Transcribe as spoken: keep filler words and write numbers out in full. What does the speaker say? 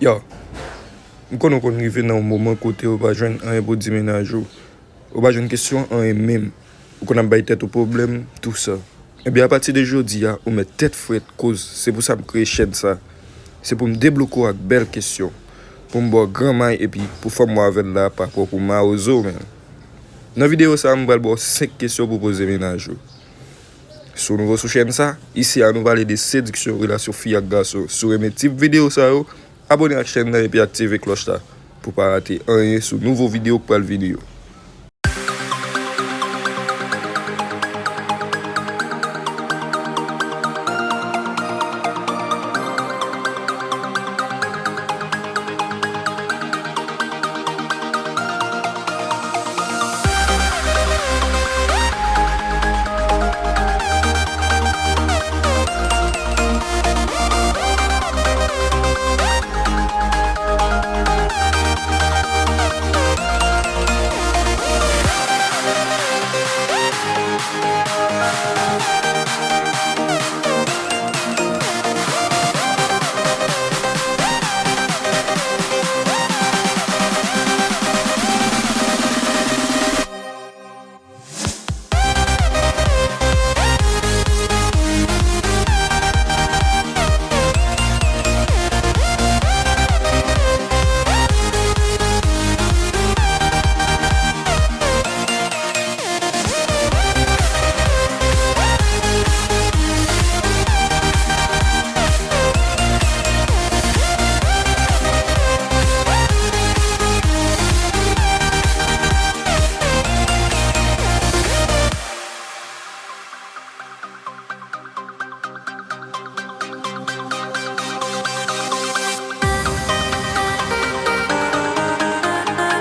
Yo, m konnen w konn rive nan yon moman kote w pa jwenn anyen pou di mennaj ou. Ou pa jwenn kesyon anyen menm. Ou konn ap bay tèt ou pwoblèm, tou sa. Ebyen, apati de jodi a, ou mèt tèt frèt, koz se pou sa m kreye chèn sa. Se pou m debloke w ak bèl kesyon. Pou m ba w gran may epi pou fè m wè avè l la pa pwòp ou mawozo, men. Nan videyo sa, m pral ba w senk kesyon pou poze mennaj ou. Si w nouvo sou chèn sa, isi a nou pale de sediksyon, relasyon fi ak gason. Si w renmen tip videyo sa yo, abone ak chèn nan epi aktive klòch la pou pa rate anyen sou nouvo videyo k pral vini yo.